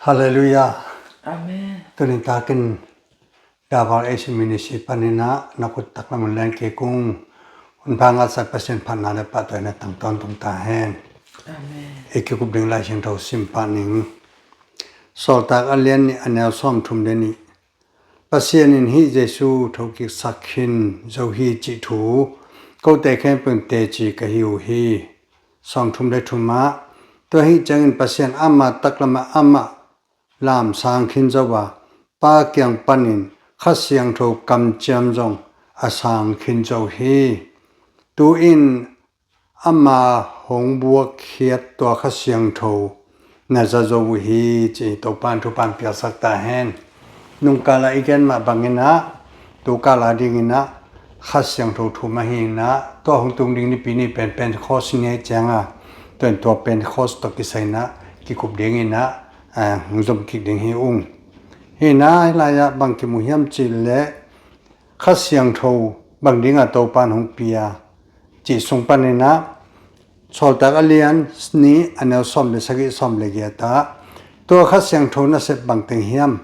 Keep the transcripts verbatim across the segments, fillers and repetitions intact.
Halleluiah. Amen. Tuni takin Daval Asia Ministry paninah na khut taklam un len kik ung. Hun pha ngatsak Pasian phatna le pahtawi na tangtawn tung ta hen. Amen. I kikup ding Lai Siangtho sim pah ning. Sawltak a lian nih a neu sawm thum le nih. Pasian in hih Jesu thokiksak khin zo hi cih thu kote khempeuh in teci ka hi uh hi. Sawm thum le thum ah, tua hih ciangin Pasian amah taklamah amah lamsang khin zo a, Pa kiang panin Kha Siangtho kamciam zong a sang khin zo hi. Tu-in ama hong buakkhiat tua Kha Siangtho na za zo uh hi, ci Topan thupan piaksak ta hen. Nungkala i gen mah banginah tukala dinginah Kha Siangtho thum ahinah tua hong tung ding nipi ni pen Pentecost ni ahi cianga, tua in tua Pentecost tawh kisainah kikup dinginah hong zom kik ding hi ung. Hinah hilaiah bang kimu hiam cihleh Kha Siangtho bang dinga Topan hong pia cih sung paninah Sawltak a lian nih a neu sawm le sagih, sawm le giat ah tua Kha Siangtho nasep bangteng hiam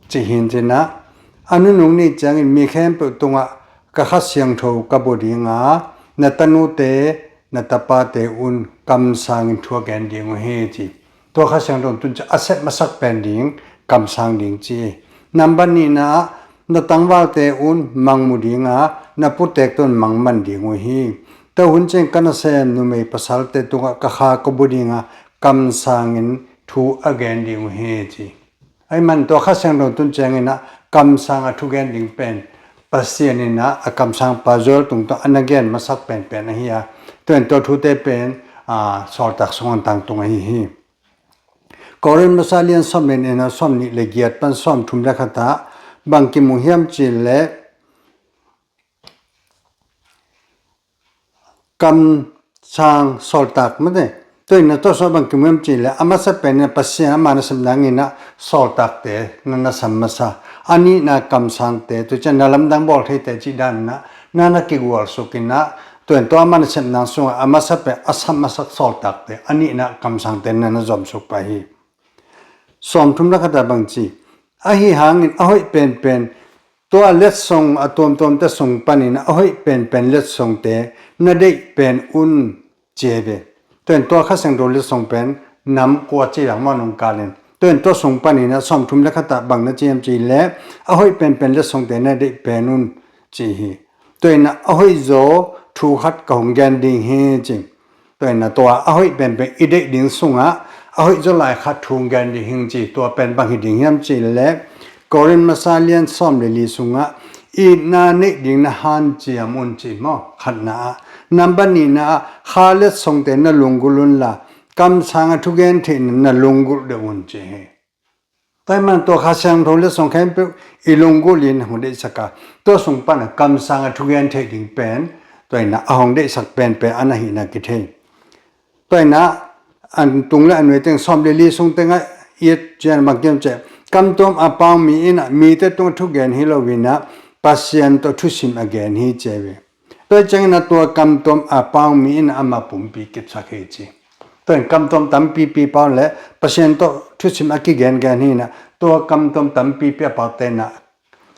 cih hin cinah, a nunung ni ciangin mi khempeuh tungah ka Kha Siangtho ka bua dinga, na tanute na tapate un kamsangin thu a gen ding uh hi, ci. Tua Kha Siangtho tun ciang a sep masak pen ding, kamsang ding ci. Nambat nihna ah na tangvalte un mang mu dinga, na putek tun mang man ding uh hi. Tua hun ciang ka nasem numei pasalte tungah ka Kha ka bua dinga, kamsangin thu a gen ding uh hi, ci. Ahih man tua Kha Siangtho tun cianginah kamsang a thugen ding pen Pasian inah a kamsang pa Joel tungtawh a na gen masak penpen ahi a, tua in tua thute pen a, Sawltak sung an tangtung ahi hi. Korin masa lian sawm le nih a neu sawm nih le giat pan sawm thum le khat ah bang kimu hiam cihleh kamsang sawltak mate. Tua in na tua sawltak bang kimu hiam cihleh a masa pen in Pasian ama nasem nanginah sawltakte na nasam masa. A nihna kamsangte, tu ciang na lamdang bawl theite cih daninah na na kigualsukinah tua in tua ama nasem nang sungah a masa pen a sam masak sawltakte, a nihna kamsangte na na zomsuk pah hi. Sawm thum le khat ah bang ci, ahi hangin a hoih penpen tua letsong a tuamtuamte sung panin a hoih penpen letsongte na deih pen un ci hi ve. Tua in tua Kha Siangtho letsong pen nam kua ci lang maw nungkalin. Tua in tua sung panin a sawm thum le khat ah bang na ci hiam cihleh a hoih penpen letsongte na deih pen un ci hi. Tua in a hoih zaw thu khat ka hong gen ding hi ci. Tua in a tua a hoih penpen i deih ding sungah a hoih zaw lai khat thu gen ding hing ci. Tua pen bang hi ding hiam cihleh Korin masa lian sawm le li sungah itna neih ding na hanciam un ci maw, khatna ah. Nambat nihna ah Kha letsongte na lunggulh unla kamsang a thugen theihna na lunggulh deuh un ci hi. Tua ahih man tua Kha Siangtho letsong khempeuh i lunggulh in hong deihsak a, tua sung pan a kamsang a thugen theih ding pen tua in a hong deihsak penpen a na hihna kithei. Tua in a tung le a nuai teng sawm le li sung tengah i et ciang bang kiam ceh, kamtuam a pau mi in a mite tungah thugen hi loin a Pasian tawh thusim a gen hi ci hi ve. Tua ciangin a tua kamtuam a pau mi in ama pumpi kipsak hi ci. Tua in kamtuam tampipi pau le Pasian tawh thusim a kigengen hi in a tua kamtuam tampipi a paute in a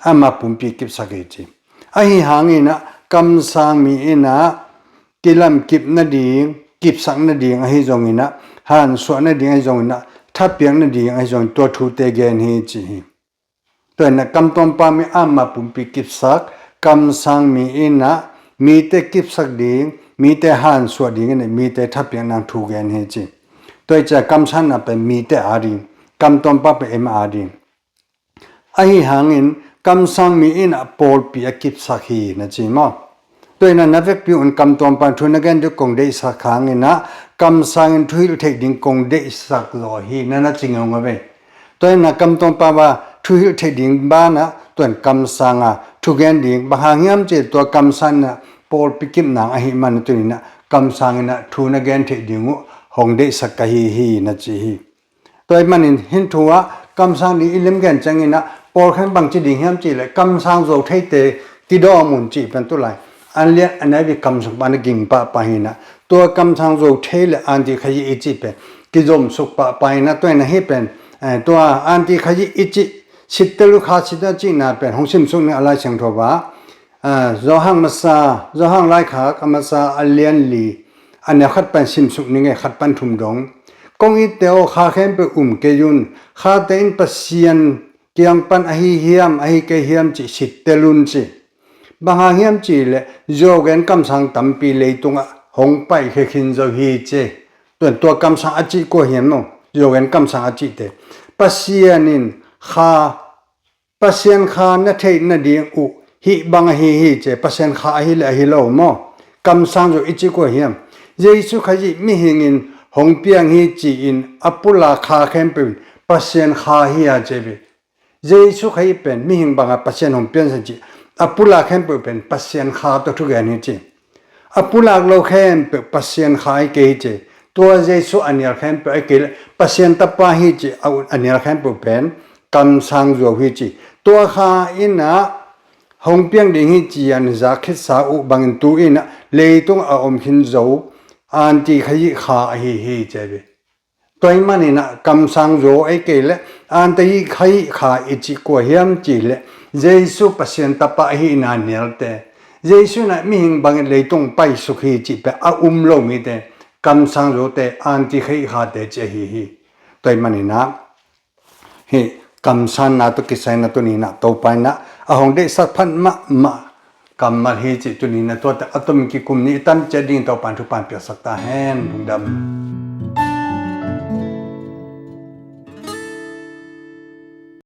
ama pumpi kipsak hi ci. Ahi hangin a kamsang mi in a kilamkip nading, kipsak nading ahi zongin a, hansuah nading ahi zongin a, thapiak nading ahi zongin tua thute gen hi ci hi. Tua in a kamtuam pau mi ama pumpi kipsak, kamsang mi in a mite kipsak ding, mite hansuah ding in a mite thapiak nang thu gen hi ci. Tua hi ciah kamsang na pen mite a ding, kamtuam pau pen eima a ding. Ahi hangin kamsang mi in a pawlpi a kipsak hi na ci maw? Tua in a na vekpi un kamtuam pau thu na gen ding kong deihsak hangin a kamsangin thuhilh theih ding kong deihsak zaw hi na na ci ngeungeu ve. Tua in a kamtuam pau a thuhilh theih ding banah tua in kamsang a thugen ding bang hang hiam cih tua kamsang in a pawlpi kip nang ahih man a tuni in a kamsang in a thu na gen theih ding uh hong deihsak ka hi hi na ci hi. Tua ahih manin hih thu ah kamsang ding i lemgen ciangin a pawlkhat in bangci ding hiam cihleh kamsang zo theite kidawm un cih pen tulai an lian a nai bik kamsang pah na ging pahpah hi in a tua kamsang zo thei le an dih kha hi i cih pen kizomsuk pahpah hi in a tua in a hih pen Eh, tua antikhaih i cih, sittel uh kha sittel a cihna pen hong simsuk ning a Lai Siangtho ah, eh, Johan masa, Johan laikhak a masa a lian li, a neu khat pan simsuk ning e, khat pan thum dong. Kong itte aw, kha khempeuh um kei un. Khate in Pasian kiang pan ahi hiam, ahi kei hiam cih sittel un ci. Bang hang hiam cih leh, zuau gen kamsang tampi leitungah hong paikhia khin zo hi ci. Tua, tua kamsang a cih kua hiam maw? Zuau gen kamsang a cihte. Pasian in kha, Pasian kha na theih nading uh hih bang ahi hi ci. Pasian kha ahi leh ahi lo maw? Kamsang zuau i cih kua hiam? Jesu Khazih mihing in hong piang hi ci-in a pulak kha khempeuh in Pasian kha hi a ci ve. Jesu Khazih pen mihing bangah Pasian hong piansak ci. A pulak khempeuh pen Pasian kha tawh thugen hi ci. A pulak lo khempeuh Pasian kha ahi kei hi ci. Tua Jesu a nial khempeuh ahi kei leh Pasian tapa hi ci. A, a nial khempeuh pen kamsang zuau hi ci. Tua kha in ah hong piang ding hi ci-a na zak khitsa uh bangin tu-in ah leitung a om khin zo antikhaih kha ahi hi ci ve. Tua ahih manin ah kamsang zuau ahi kei leh antikhaih kha i cih kua hiam cih leh Jesu Pasian tapa ahihna nialte, Jesu in ah mihing bangin leitung paisuk hi cih pen a um lo mite, kamsang zuaute, antikhaih khate ci ahi hi. Tua ahih manin ah hih kamsanna tawh kisai in ah tuni-in ah Topa in ah a hong deihsak phat mahmah kammal hi cih tuni-in ah tuate a tom kikum ni i tan ciat dingin Topa in thupha hong piaksak ta hen. Lungdam.